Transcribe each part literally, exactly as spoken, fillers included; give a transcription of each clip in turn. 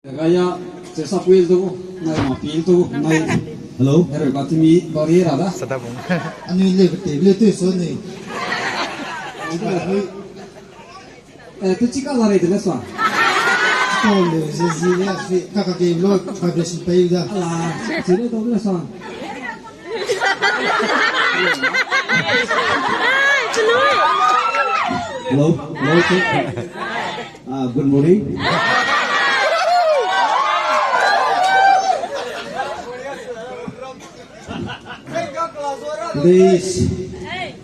Gaya, chesa puil tu, nai ma pil tu, nai. Hello. Hero ka timi bari ra da. Sada bung. Ani le bete bile tu so ni. Ani le hui. Eh, tu chika la re de le sa. Chika le, je ji le, si, ka ka ke lo, vibration pe da. Ala, chile to le sa. Hello, hello, sir. Uh, good morning. Today is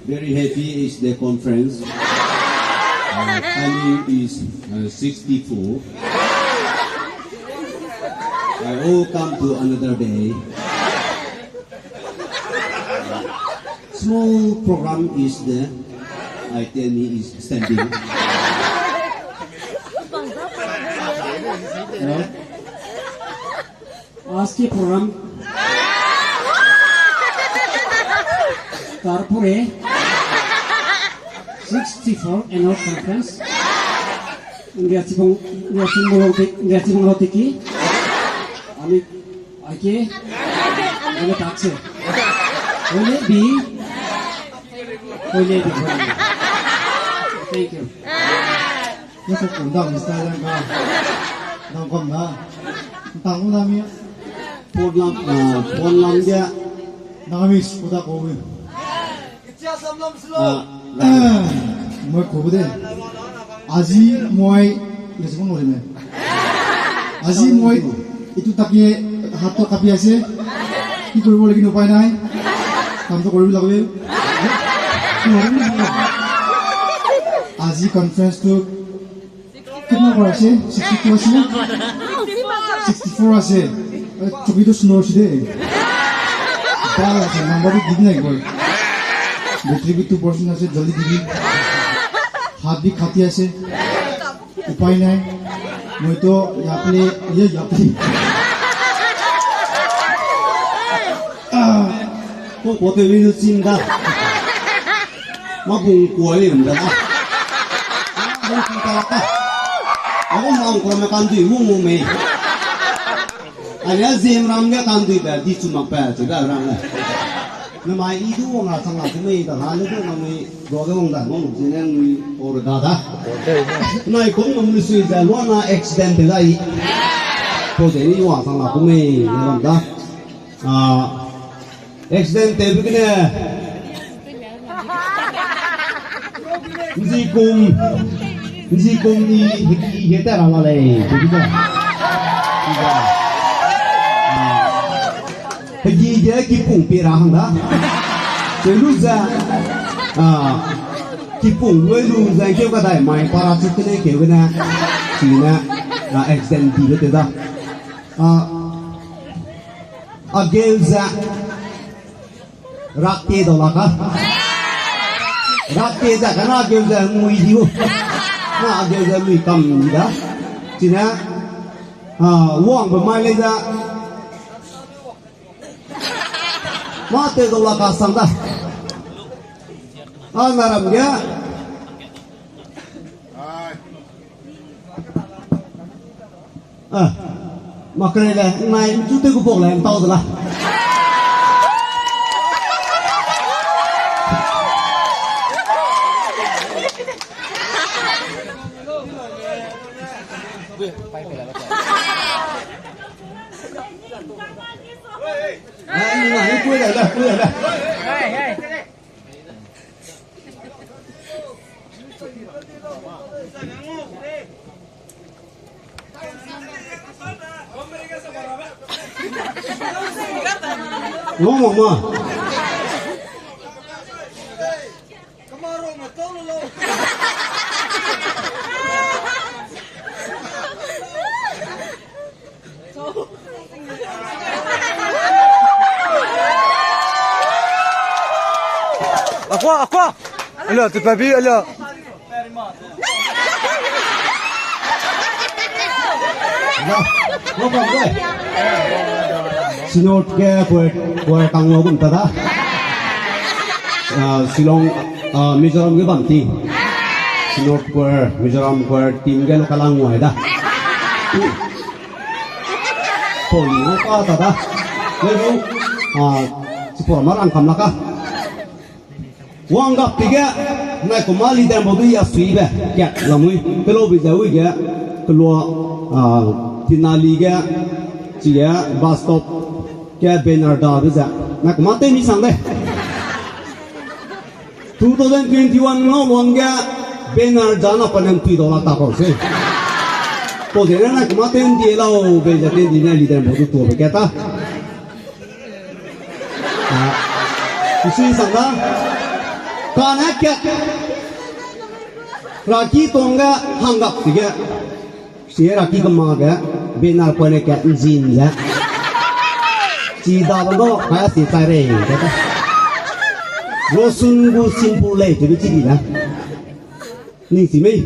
very happy, is the conference. Uh, timing is, uh, sixty-four. I all come to another day. Small program is there. I tell me is standing. Hello? Aski program. Tarpure. Sixty-four annual conference. Ngiachibong, ngiachibong, ngiachibong lo tiki. Ami, aike. Ami tak se. Hoile bi. Hoile bi. Thank you. Nasa kundang mista lang ka. Nang kom na. Tang na mi. Portland, ah, Portland dia. Nang mi suda ko wi. Ah, moi ko de. Azi moi, le se ko mo le me. Azi moi, itu tak ye hat to kapi ase. Ki koribo lagi no pai nai. Kam to koribo lagi. Azi conference tu Kitna bar ase? Sixty-two ase? Sixty-four ase. Eh, chuki to snor si de. Ba ase, number di di nai koi. Battery bi two percent ase, jaldi di di. Hat bi khati ase. Upai nai. Moi to yapli, ye yapli. Ah, ko ko te mi lu chin da. Ma bung kua le nda da. Bung kua ta. Aku ma ang kua me kan dui wung wung me. Ani a zem ram ge kan dui ba di chu mak pa chu da ram le. Na mai i du wang a chang la chu me da ha le du na me. Ruage wang da, wang lu zene ngui ore da da. Nai kum ngam lu sui ze, luana accident te da i. Pau ze ni wang sang la kum e, ne bam da. Ah, accident te bikene. Nzi kum, nzi kum ni heki he ta ra la lei, te bikene. Ah. Hegi ge kipung pe ra hang da. Te lu ze, ah, kipung lui lu ze keu kadai mai para chu tene keu gene. Chine, ah, accident di be te da. Ah, a geu ze rak te dau la ka. Rak te ze ka na geu ze mui di u. Na a geu ze mui kam di da. Chine, ah, wang be mai lei ze. Mâ tew dau la kasang da. A na ram ge. Ah, makre le, nai, chu tew ku pok le, ntau de la. Ngau mak ma. Akua, akua. Alo, tu pabi, alo. Synod ke kue, kue kanglo gum ta da. Ah, Shillong, ah, Mizoram ge bam ti. Synod kue, Mizoram kue, team ge lo kalang wai da. Pau li na ka ta da. Leu, a, chipau ma rang kam la ka. Wang gap tige, nai kuma leader mo du ya suibe, kat lamui, kelo bi ze ui ge, kelo, a, Tinali ge, chige, bus stop, ge banner da be ze. Nai kuma te mi sang de. Two thousand twenty-one ngau wang ge banner zana panen tui dau la ta kau se. Pau ze na nai kuma ten di lau be ze ten di ne leader mo du tuabe kat ta. A, isi sang da. Kane kat. Raki tong ge hang gap tige. Sieraki kema ge, banner poine kat nzin ze. Chi da bam do, kaya si tai rei, kata. Rosun gu simple lei, tebe chi di da. Ning si mei.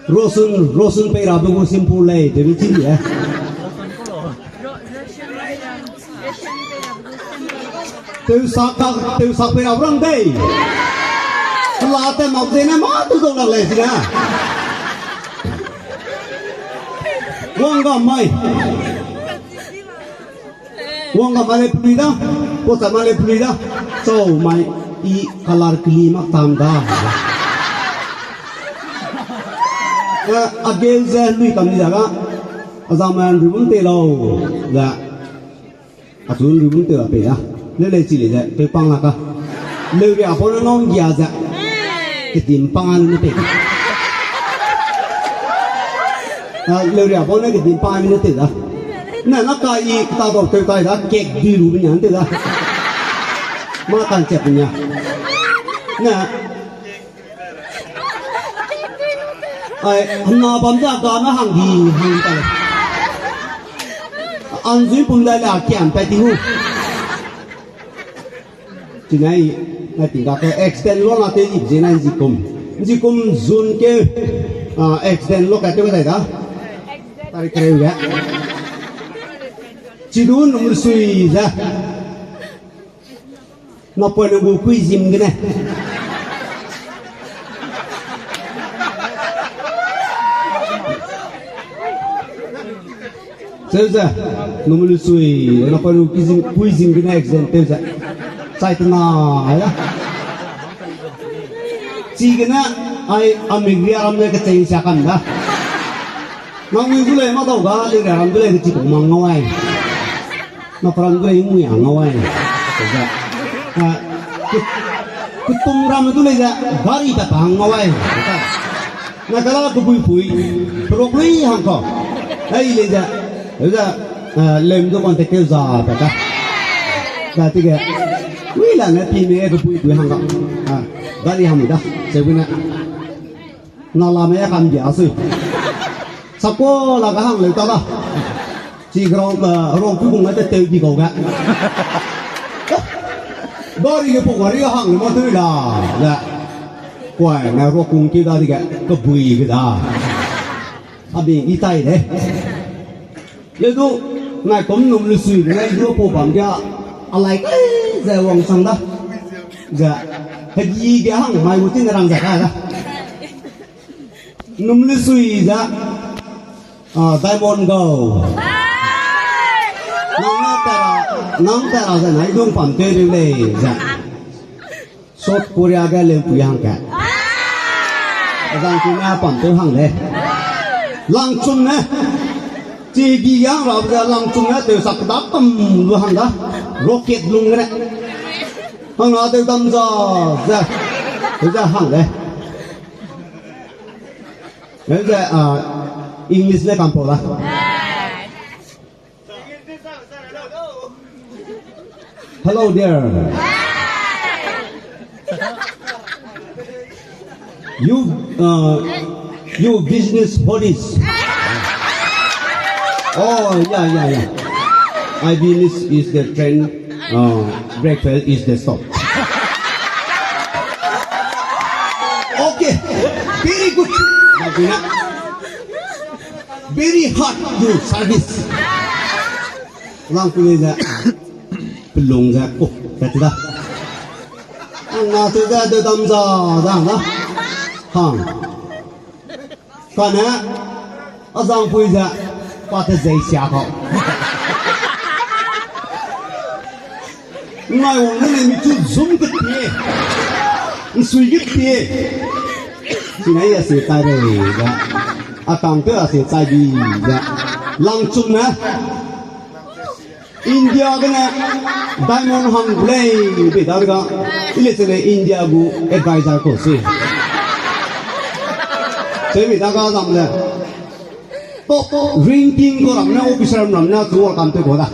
Rosun, Rosun pei rabe gu simple lei, tebe chi di, eh. Teusak ka, teusak pei rau rang dei. Kela te mak zene ma tu dau lak lei sina. Wang ga mai. Wang ga mai le pui da. Posa mai le pui da. Chau mai i color keli mak tam da. Eh, ageu ze lui kam di da ga. Azang mai anru bum te lau. Da. Achu nri bum tew a pei da. Leu lei chi lei ze, tew pang la ka. Leu ria pau ne ngau nggia ze. Kedim pang a ne pei. A, leu ria pau ne kedim pang a ne tew da. Ne na ka i ta dau tew tai da, kek di lu benia tew da. Ma kan chep benia. Ne, Ai, hna bam ja ga na hang di, hang tai. Anzui pum dai la kiam pai di hu. Tinai, na ti ga ke accident lo na te i je na nzi kum. Nzi kum zun ke, ah, accident lo ka te dai da. Tari kere ya. Chidun um sui za. Napoine gu kuizim gene. Seu ze, numei lu sui, napoine gu kuizim, kuizim gene accident tew ze. Chai tena, ya. Chi gene, ai, amigria ram ne kechei sia kan da. Nang mi gu lei ma dau ga, lei ram gu lei kechipau mang ngau ai. Na peran gu lei mui a ngau ai. Za. Ah, ku-, kutum ram du lei za, gari ta pa ngau ai. Na kala ku bui pui, perok lui hang ko. Ai lei za, za, ah, lem du contact za pa ta. Za ti ge, ui la na pi me ku bui pui hang ko. Ah, gari hang da, se bu na. Na la me kam dia sui. Sako la ga hang leu ta la. Chi ground, eh, rong pu gung te teu di kau ga. Gari ge pu gari hang le ma tui la. La. Kuai, na ro kung ki da di ga, ka bui ge da. Abi i tai de. Le du, nai kom num lu sui, nai du pu bam ga, alai kai ze wang sang da. Ze, hegi ge hang mai gu tin rang ze kai da. Num lu sui za, ah, Diamond Go. Nang na tera, nang tera za nai dung pam te de lei za. South Korea ge leu pui hang ke. Azang ki na pam te hang le. Langchum ne. Chi gi yang ra za langchum ne te sak da pam lu hang da. Rocket lung ne. Hang a te dam za za. Za hang le. Ngai ze, ah, English le kam pau la. Hello there. You, uh, you business, what is? Oh, yeah, yeah, yeah. I business is the train. Oh, breakfast is the stop. Okay, very good. Very hard your service. Lang ku le za, pelung za, oh, kat da. Ang na tu za, de dam za, za na. Hang. Kane, Azangpui ze, pa te zei sia kau. Ngai wang ne mi chu zum ke tie. Nsui ke tie. Sinai a se tai re ga. Akang te a se tai bi ga. Langchum ne. India gene diamond hang gu lei, bei da ga, ile chene India gu advisor kau se. Chemi da ga zam le. Top ranking kau ram ne, officer ram ne, chu welcome te kau da.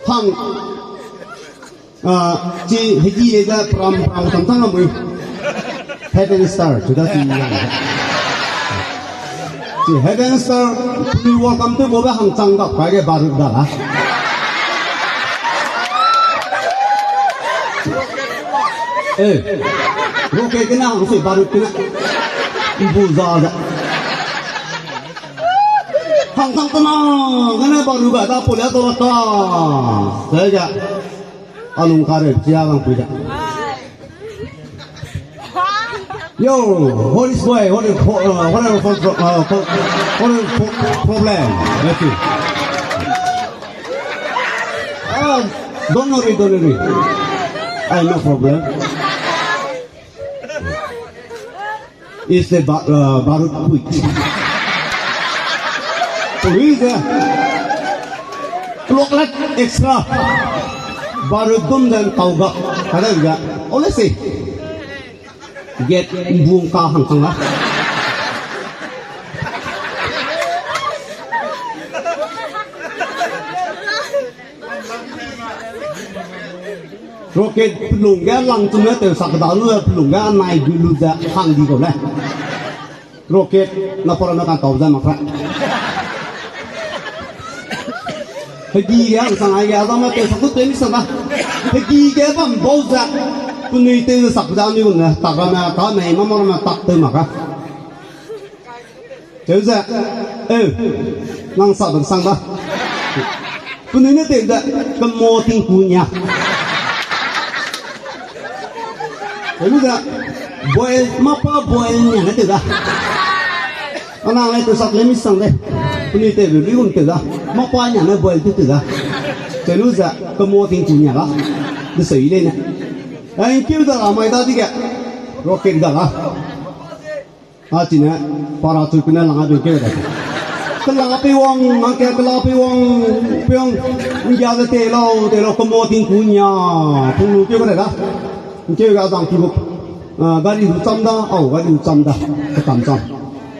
Hang, ah, chi hegi le da pram pram tam tam lamui. Heaven Star, chu da chi ya. Chi Heaven Star, penui welcome te kau be hang chang gap kai ge baru da la. Eh, rocket kena hang sui baru kena. Mbu za da. Hang chang tena, gene baru ga da pole to ta. Seja. Alung kare chia lang pui da. Yo, what is why? What is pro-, uh, what are pro-, uh, pro-, what is pro-, problem? Let's see. Ah, don't worry, don't worry. I no problem. Is the ba-, uh, barut quit. Police, uh, clock light extra. Barut dum den tau ga. Kada ga. Ole si. Get bung ka hang hang la. Rocket pelung ge lang chum ne tew sak da lu pelung ge anai gu lu ze hang di kau le. Rocket na pora na kan tau ze mak ra. Hegi ge hang sang ai ge adam ne tew sak tu tew mi sang da. Hegi ge bam bau ze. Penui tew ze sak da mi gun ne tak ra me ka mei mama ra me tak tew mak ra. Tew ze, eu, nang sa bam sang da. Penui ne tew ze, kemo tingku nia. Tew ze, boil, mapa boil nia ne tew da. Anang ne tew sak le mi sang de. Penui tew be lui gum tew da. Mapa nia ne boil tew tew da. Tew lu ze, kemo tingku nia la. De se i le ne. Ai, keu da la mai da dige. Rocket da la. A chine, para chu pene lang a dun keu da. Kela pe wang, a ke kela pe wang, pe wang, ngia ze te lau, te lau, kemo tingku nia, pung lu keu da da. Keu ga zang ki bu, a, gari du cham da, au, gari du cham da, ka cham cham.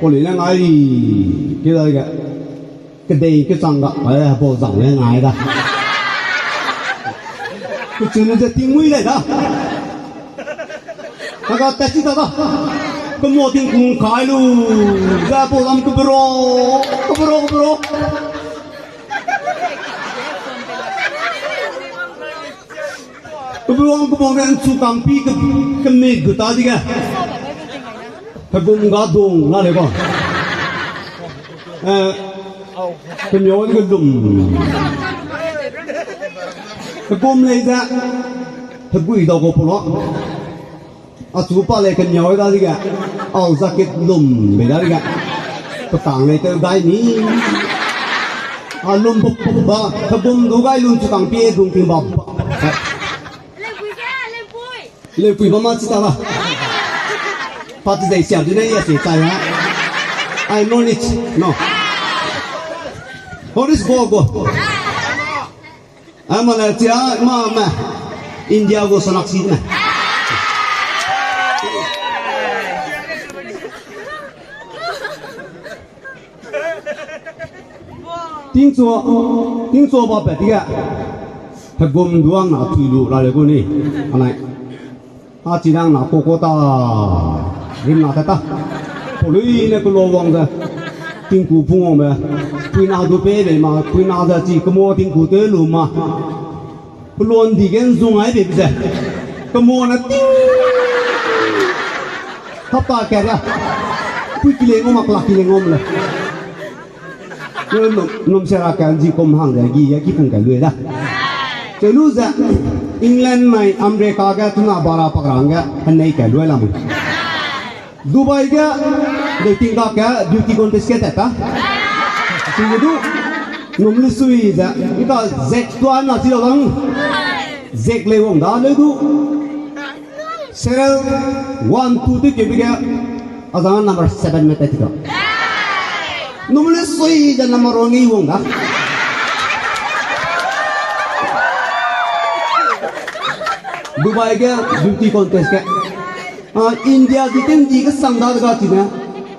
Poli ne ngai, keu da ga. Kedei kechang ga, eh, bau zang le ngai da. Kechun ze tingmui le da. Kaga tachi ta da. Kemo tingkung kai lu. Za bau lam kebro, kebro, kebro. Kebro, kebro, nchu kangpi ke, kemik gu ta di ge. Kebum ga dung la le ba. Eh, kemiau de ge lum. Hegum lei ze, hegui dau gu polo. Achu pa lei kemiau da dige, au jacket lum bei da dige. Petang lei tew gai ni. A lum buk buk ba, hegum du gai lun chu kang pie dung ting ba. Leupui ba ma chi ta ba. Party day siam di ne ya se ta ya. I know it. No. Horis go go. A ma le chia ma ma. India go sanak si na. Tingchua, tingchua ba pat tige. Hegum duang na tui lu la le gu ni. Anai. A chi dang na ko ko ta. Rim na ta ta. Polui ne kulo wang ze. Tingku pung wang be. Pui na du pe be ma. Pui na ze chi kemo tingku te lu ma. Peluan di ge nzung ai bebe ze. Kemo na ting. Hapa ka ra. Pui kile ngom, akla kile ngom le. Nom, nom sera ka nzi kom hang de gi ya ki pung ka lui da. Chelu ze England mai America ga tuna bara pakrang ga hanei ka lui la mu. Dubai ga Deu ting ga ke beauty contest ke tat ta. Ting du. Num le sui ze. Ika zek tua na si lo lang. Zek le wang da le du. Serial one, two te ke bi ke. Azang number seven me tat ti da. Num le sui ze number one ngi wang da. Dubai ge beauty contest ke. Ah, India di ten di ke sang da ga ti ne.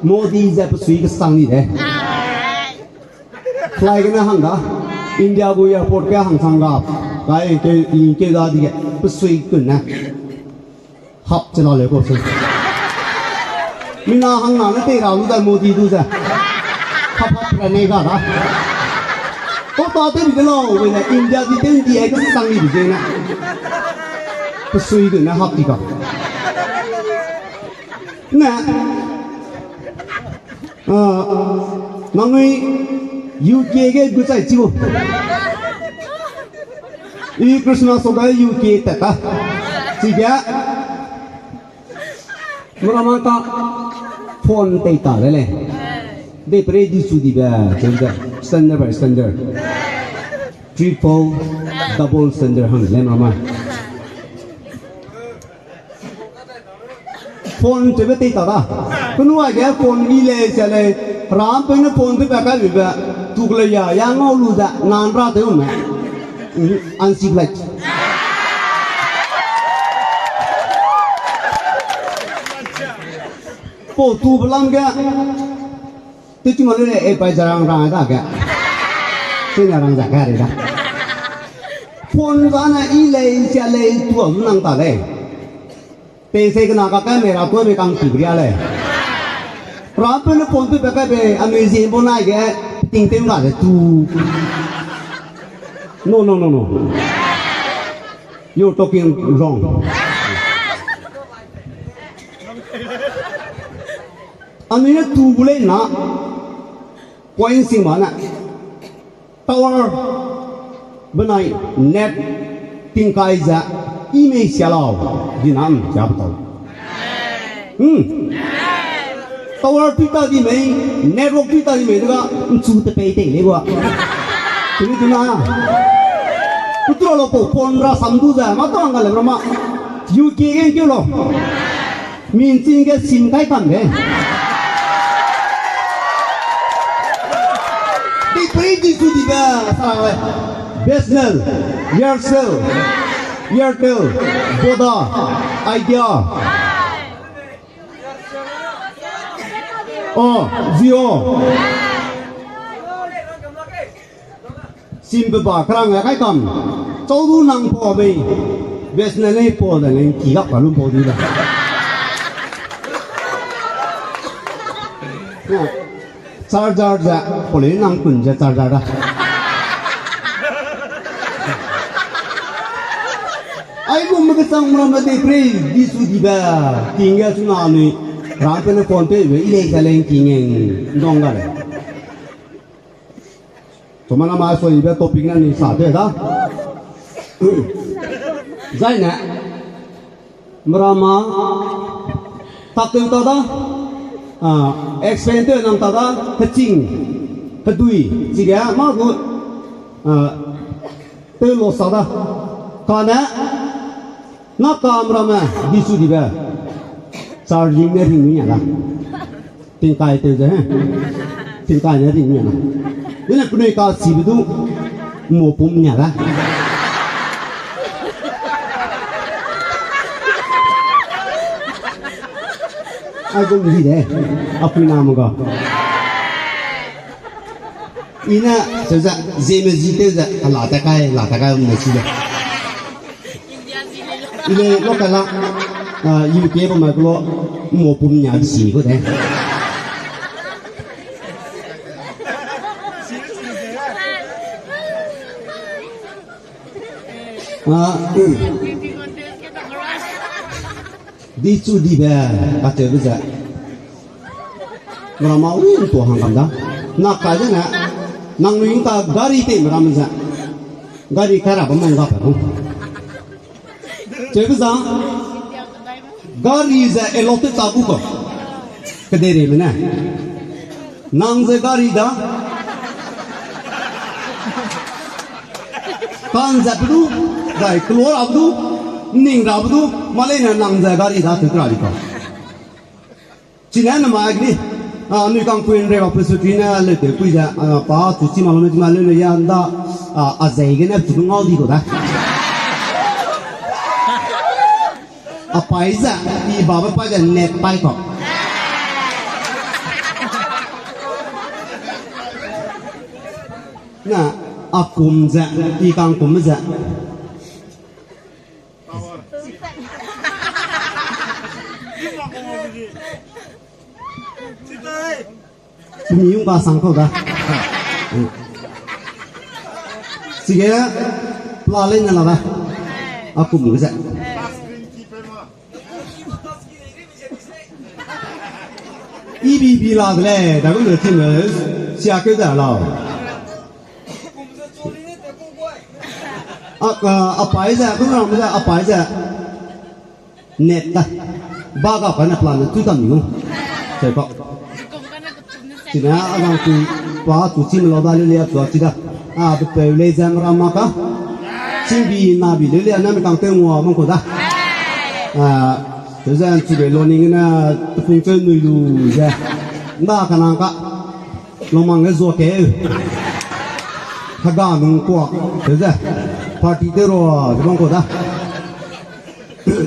Modi ze pe sui ke sang ni de. Fly gene hang da. India gu airport ge hang sang ga. Kai ke, i ke da di ge. Pe sui kun ne. Hap che la le ko se. Mina hang na ne te ra lu da Modi du ze. Hap hap ra ne ga da. Ko ta te bi de lau, we ne India di ten di ai ke sang ni bi de ne. Pe sui du ne hap di ga. Ne. Ah, nangnui U K ge gu chai chi gu. I Christmas so ga U K tat ta. Chige. Meraman ka phone tei ta de lei. Dei pre di su di be, cheu de. Standard by standard. Triple, double standard hang le meraman. Phone tewbe tei ta da. Kenu aige phone i lei sia lei. Rampeu ne phone tewbe kai bibe. Tukle ya, ya ngau lu da, nan ra tew me. Mhm, uncivilized. Pau tu belam ge. Te chi ma lu le, e pai zarang rang da ge. Sena rang za ka re da. Phone za na i lei, sia lei, tu a lu nang ta lei. Pe se kena ka ka me ra tu me kang ti bria lei. Rampeu ne phone tewbe kai be, a museum bo nai ge, ting tem ga de tu. No, no, no, no. You're talking wrong. Anui ne tu gu lei na, point sing ba na. Tower benai net tingkai ze i mei sia lau, di na, sia ba tau. Hmm. Tower tui ta di mei, network tui ta di mei, dega nchu te pei tei lei gua. Tumi tu na. Kutura lo po phone ra sam du ze, ma tang ga le ra ma. U K ge keu lo. Minching ge sim kai kam ge. Di pei di su di ga, sa le. B S N L, Aircel, Airtel, Voda, Idea. Oh, Jio. Simbe ba kerang a kai kam. Chau du nang pau bei. B S N L lei pau de lei ki gap ka lum pau di da. Charger ze, pau lei nang kun ze charger da. Ai gum me kesang meramme de prei, di su di ba. Ting ge su na ni. Ram pe ne phone pe be, i lei sa leng ting e, ndong ga lei. Tomana ma so ibe topic na ni sa te da. Zai ne, meramme, tak teu ta da, ah, explain teu nang ta da, heching, hedui, chige, ma gu, ah, teu lo sa da. Kane, na kam ramme, di su dibe, charging ne ring mi ya da. Tingkai teu ze, he. Tingkai ne ring nia na. Dene penui ka sibe du, mo pum nia da. Ai gum di de, a pui na mo ga. I ne, se ze, zeme zi teu ze, a la ta kai, la ta kai, mo si de. Ile lo kala, ah, U K ba mai kulo, mo pum nia di si ko de. Ah, di chu dibe, ka teu be ze. Meramme wi ntu hang kam da. Na ka ze ne, nang wi nta gari te meramme ze. Gari kai ra ba mong ga pe ko. Chebe za, gari ze allot te ta ku ko. Kedeirei mene. Nang ze gari da. Kan ze pe du, zai kelua rabe du, ning rabe du, malei ne nang ze gari da teu kra di kau. Chine ne mai gni. A, nui kangpui nre ba pe su tri ne le teu pui ze, a, pa chu chi ma lo me chi ma le le ya nda, a, a zei gene chu ngau di kau da. A pai ze, i babe pai ze net pai kau. Na, a kum ze, i kang kum ze. Mi yung ka sang kau da. Sige, pla lei ne la da. A kum ze. I bi bi la de lei, da gu le tin le, sia keu da lau. A, a, a pai ze, gu ram ze, a pai ze. Net da. Ba ga pa ne plan ne tu tam ni. Sai pa. Chine a gang tu pa tu chi me lau da le le a tu a chi da. A, pe peu lei ze me ram ma ka. Ching bi na bi le le a na me kang te ngua mang kau da. A, te ze an chi be lo ning na te pung che nui lu ze. Nda ka nang ka. Longmang ge zua keu. Haga nung kuak, teu ze. Party te rua, ze bang kau da.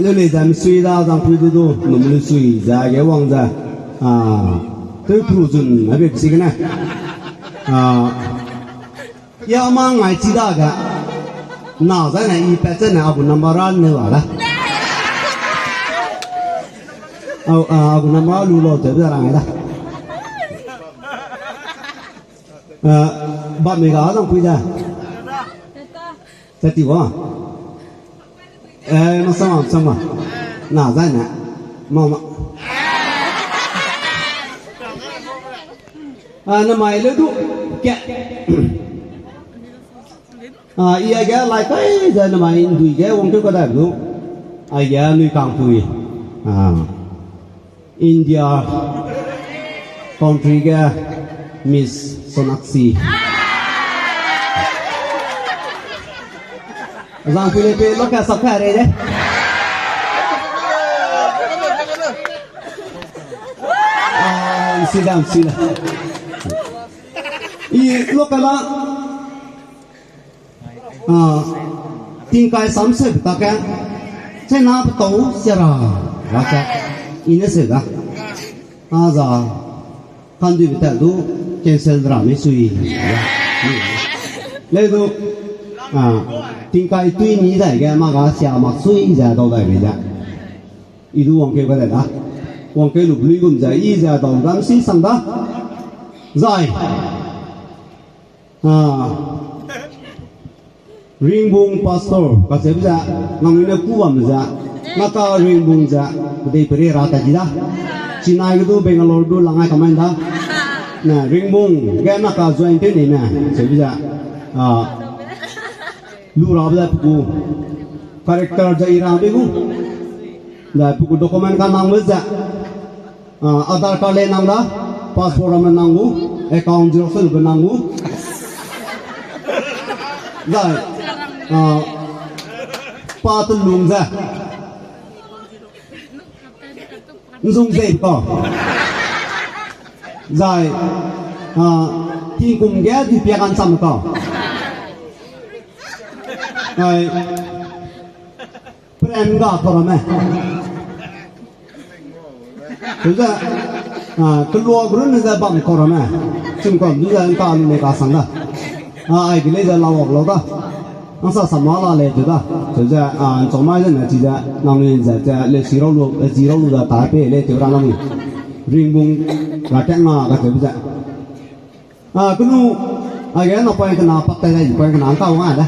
Leu lei ze misui da, zang pui du du, num lu sui, ze ge wang ze. A, teu pru zun, a bep si gene. A, ya ma ngai chi da ge. Na zai ne, i pat zai ne, a gu number a ne la da. A, a, a gu number a lu lau, teu ze rang da. Eh, ba me ga zang pui da. Tati wa. Eh, ma sama, sama. Na zai na. Ma, ma. Ah, na mai le du. Ke. Ah, i a ge lai kai ze na mai ndui ge wang keu ka da du. A ge nui kang pui. Ah. India country ge Miss Sonakshi. Zang pui le pe lo ka sap ka re de. Ah, isi dam si la. I lo ka la. Ah, tingkai sam se ta ke. China pe tau se ra. Wa ke. Ine se da. A za. Kan du beta du cancel dra mi sui. Le du. Ah, tingkai tui ni dai ge ma ga sia mak sui za dau dai be da. I du wang ke ba da. Wang ke lu blui gum za i za dau dam si sang da. Zai. Ah. Ringbung Pastor, kacheube ze, nangnui ne ku bam ze, naka Ringbung ze, kedei pere ra ta di da. Chennai ge du, Bangalore du, langai kamai da. Ne, Ringbung, ge naka join tew nei ne, cheube ze, ah, lu rabe ze pe gu, character ze i rabe gu, ze pe gu document ka nang be ze, Ah, Aadhaar card le nang da, passport ramme nang gu, account xerox lube nang gu. Zai, ah, pa telung ze. Nzung zei ko. Zai, ah, tingkum ge di pia kan cham ko. Ai. Pren ga kau ramme. Tuze, ah, kelua guru ne ze bam kau ramme. Chim kam tuze nka lu ne ka sang da. Ah, ai gele ze la wak lau da. Nang sa sama la le tu da. Tuze, ah, nchomai ze ne chi ze, nang lu ze, ze, le si rau lu, le si rau lu da ta pe le te ra nang. Ringbung, ga tek nga ga te bu ze. Ah, kenu, age na point kena pak tai dai, point kena ngka wang a da.